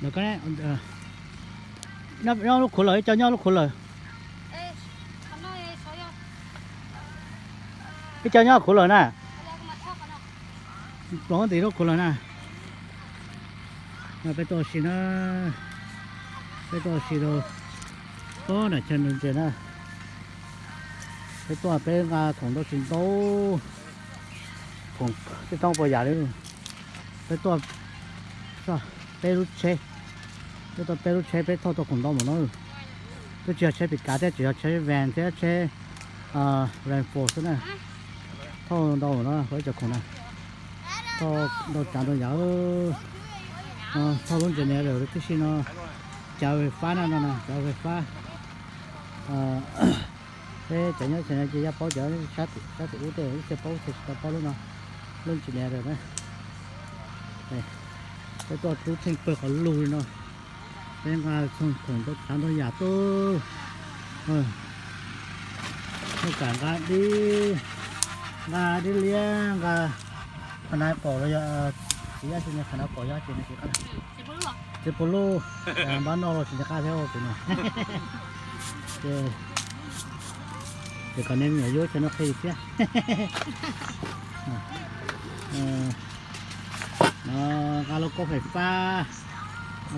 Nyob lub khuv lawm, ib co nyob lub khuv lawm. Ib co nyob khuv lawm na. Ploov ntim lub khuv lawm na. Peb tuaj ua si na, peb tuaj ua si rau pob nram chaw ntses na. Peb tuaj peb nqa khoom ntau tsis ntau, khoom tib thoob puas yam li. Peb tuaj peb lub tsheb, peb tuaj peb lub tsheb peb thauj tau khoom ntau npaum no. Twb tsis yog tsheb pis kav thiab, tsis yog tsheb van thiab, tsheb rainforest xwb na. Thauj ntau npaum no, ib co khoom na, thauj ntau tsav ntau yam. Thauj lub ntses ne tib si no, cov fais fab na, no cov fais fab. Peb cov nyob chaw no ces yaj paub cov sab tim ub tej, ib txhia paub txhia tsis tau paub lub no, lub ntsis ne na. Peb tuaj rub theej pawg qhov lug li no. Peb nqa txog khoom ntau tsav ntau yam tuaj. Muaj kam nqa dib, nqa dib liab, nqa qhov nai paum los yog txiv yab tsi, qhov nai paum yog tsi no tsis qab, txiv pua luj, npab noj los tsis nco qab thiab ua pem no. Ces kom nej me nyuam yuav chaw no qhia thiab. Nqa lub kaub fais fab,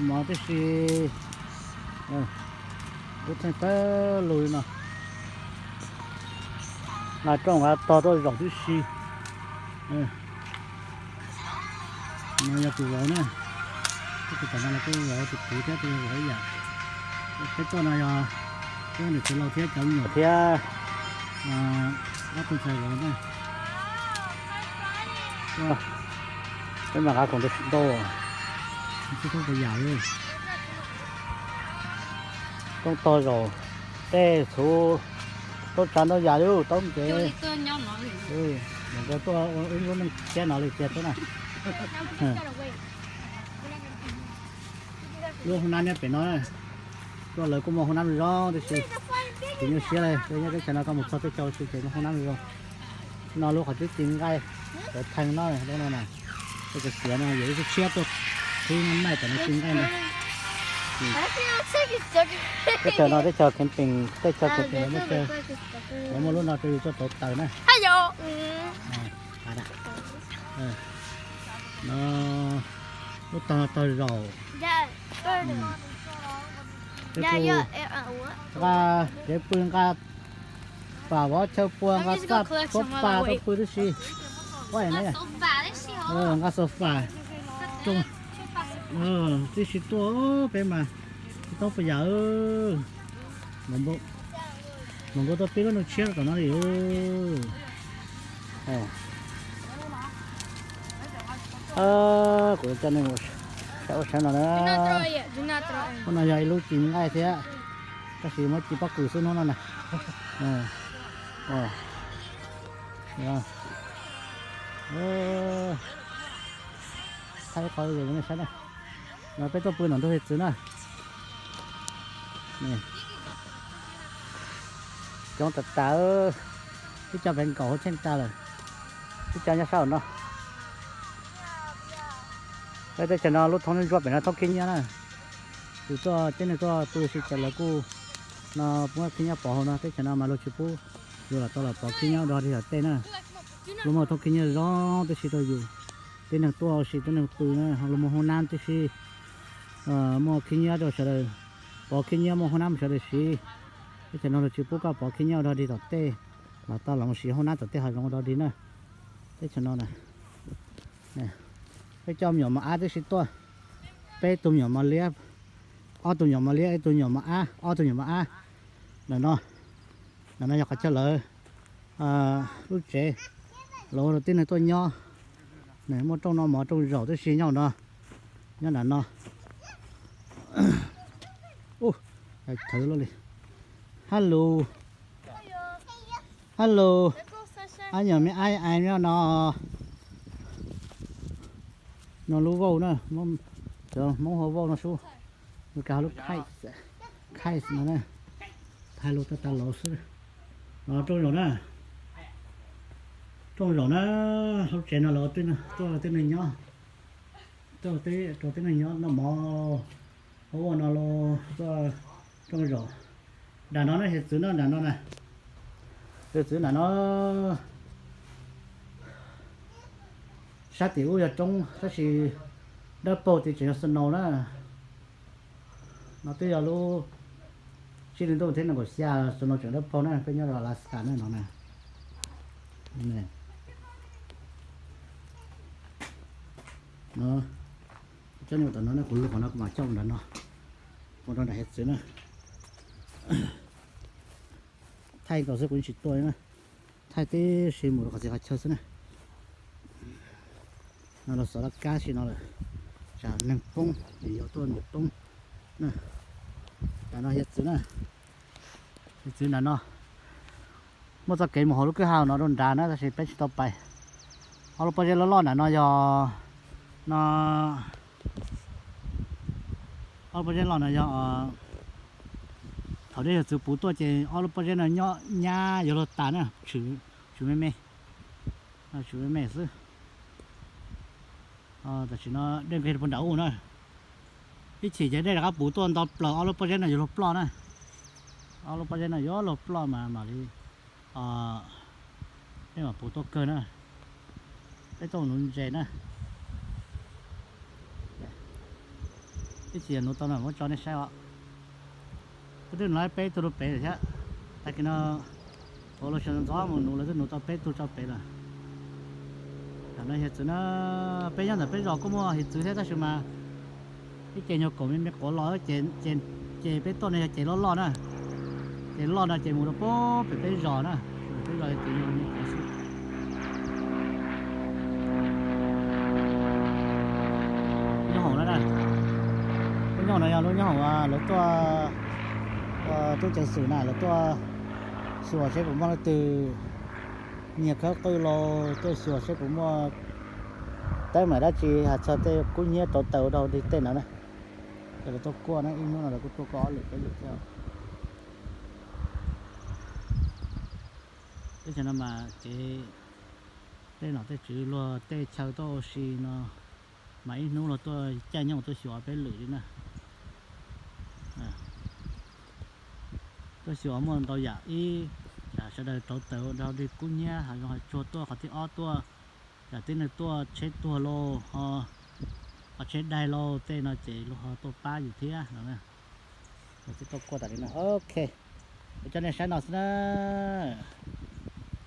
mov tib si, rub theej pawg lug li no. Nqa rooj nqa tog tuaj zaum tib si. No yog tus vauv na, tus tom no los kuj vauv tus kwv thiab tus vauv ib yam. Peb tuaj no yog peb niam txiv laus thiab cov me nyuam thiab ob tug ntxhais vauv na. Peb mam nqa khoom ntau tsis ntau, tsis tau puas yam li. Rooj tog zaum tej txhuv, tau tsav ntau yam li, taub nkev. Nkawd tuaj ua ib lub neej tshiab no li tiag xwb na. Lub hoob nab nyob pem no, tuaj lawv kuj muaj hoob nab zoo tib si. Tsis nyuaj siab li, nyob teb chaws no koj mus txog teb chaws tsis ces muaj hoob nab zoo. No lub qhov twb ci nqaij, cov thee no, lub no na, tej cov xiav no yog ib lub tshiab tuaj qhib maij tom no ci nqaij na. Teb chaws no teb chaws camping, teb chaws camping lawv muaj lub no rau yus tuaj rauv taws na. No lub tog tog zaum. Peb kuj nqa kev pw nqa pam vov chaw pua, nqa xaj tuab pas rau pw tib si. Nqa sofa tib si tuaj peb mas tsis tau puas yam. Mam npau tuaj pib lub neej tshiab tom no li. Kuv coj nej mus saib ua saib no na. Hnub no yog ib lub ci nqaij thiab, tab sis muab ci pob kws xwb hnub no na. Thaij qhov saib na. No peb tuaj pw ntawm ntug hiav txwv na. Coob tas tas, twb cov pem nkaum hauv tsheej tas lawm, twb cov nyob sab hauv no. Peb teb chaws no lub thoob ntsuab pem no thoob khib nyiab na. Tus tuaj tib neeg tuaj pw si ces lawv kuj no muab khib nyiab pov hauv no, teb chaws no mas luag tsis pub yus los tau los pov khib nyiab dog dig tom tej na. Luag muaj thoob khib nyiab zoo tib si rau yus, tib neeg tuaj ua si tib neeg pw na, luag muaj hoob nab tib si, muaj khib nyiab rau sawv daws, pov khib nyiab muaj hoob nab sawv daws siv. Teb chaws no luag tsis pub koj pov khib nyiab ua dog dig tom tej, los tau los mus siv hoob nab tom tej ho zoo ua dog dig na. Teb chaws no na, peb coj me nyuam mos ab tib si tuaj, peb tug me nyuam mos liab, ob tug me nyuam mos liab, ib tug me nyuam mos ab, ob tug me nyuam mos ab. Ntawm no, ntawm no yog qhov chaw lawv lub tsev, lawv ua rau tib neeg tuaj nyob. Muaj rooj noj mov rooj zaum tib si nyob no, nyob nram no. Ub, thawv luaj li. Hello. Hello. Ab nyuam me ab ais nyob no. No lub vauj na, cov Hmoob hu vauj no sub. Meskas hu lub kites, kites no na. Thaij lub tab tab laus xwb. Los rooj zaum na. Rooj zaum na, lub tsev no los tuaj tib neeg nyob. Rau teb, rau teb neeg nyob noj mov, ua no los tuaj rooj zos. Nram no na, hiav txwv no nram no na. Hiav txwv nram no, sab tim ub yog roob tab sis dawb paug tias tseem yog snow na. No twb yog lub tsib hli ntuj thib nees nkaum xya, snow tseem dawb paug na, peb nyob rau Alaska na no na. Coj nej mus tom no na, kuv lug qhov no kuv mam coj mus nram no, mus rau nram hiav txwv na. Thaij nkaus xwb kuv yeej tsis tuaj na, thaij tib si mus rau qhov txiv qhov chaw xwb na. No los xov laj kab si no lawm, tsam neeg poob, yog tuaj nws poob na. Nram no hiav txwv na, hiav txwv nram no. Muaj txoj kev mus hauv lub kwj ha no rau nrad na tab sis peb tsis tau pais. Ob lub pob zeb loj loj nram no yog, no, ob lub pob zeb loj no yog thaum nej yawg txwv puv tuaj ces ob lub pob zeb no nyob nyab yuav luag tas na, tshwm me me, tshwm me me xwb. Tam sim no dej nqig puag nram ub na. Ib chim ces dej rov qab puv tuaj nto plaws, ob lub pob zeb no yuav luag ploj na. Ob lub pob zeb no yuav luag ploj mas mam li, peb mam puv tuaj kawg na. Peb tuaj nuv ntses na. Ib chim nuv tau no muab tso nej saib os. Peb twb nuv peb tug rau pem lawm thiab. Tag kis no ua lub xyoo ntxov mus nuv lawv twb nuv tau peb tug tso pem lawm. Tam no hiav txwv na, peb nyob ntawm peb zos kuj muaj hiav txwv thiab tab sis mas ib ce nyuag kaum me me quav los, ces peb tuaj no yog ces loj loj na. Ces loj no ces mus rau pem peb zos na, peb zos ces nyuag me quav xwb. Nyob hoom no, lub nyob hoom no yog lub nyob hoom lawv tuaj, tub ceev xwm na lawv tuaj xyuas seb puas muaj leej twg nyiag khawb qwj los tuaj xyuas seb puas muaj teeb meem dab tsi hais txog tej kub hnyiab rauv taws rau tej no na. Ces lawv tuaj kuaj na, ib hnub no lawv kuj tuaj kuaj ob lwm peb lwm thiab. Teb chaws no mas kev tej nom tej tswv luag tej chaw tuaj ua si no mas ib hnub luag tuaj caij nyooj tuaj xyuas peb lwm li na. Tuaj xyuas muaj ntau yam ib, tsam sawv daws rauv taws ua dog dig kub hnyiab hav zoov hav tsuag tuaj qhov thib ob tuaj, tsam tib neeg tuaj tsheb tuag lauj, ho tsheb daig lauj tej no ces luag ho tuaj pab yus thiab no. Lawv twb tuaj kuaj tas li no, ok. Kuv coj nej saib no xwb na.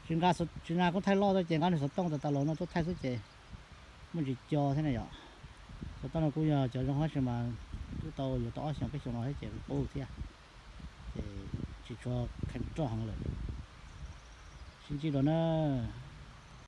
Tsis nqa, tsis nqa koob thaij loj tuaj ces nqa nws xov tooj tas tas los no tuaj thaij xwb ces muaj ntsis co thiab na yom. Xov tooj no kuj yog cov zoo hab tsis mas twb tau yuav tau ob xyoos peb xyoos no thiab ces qub thiab, ces tsis tshua kheev roj heev lawm. Sib ntsib dua na.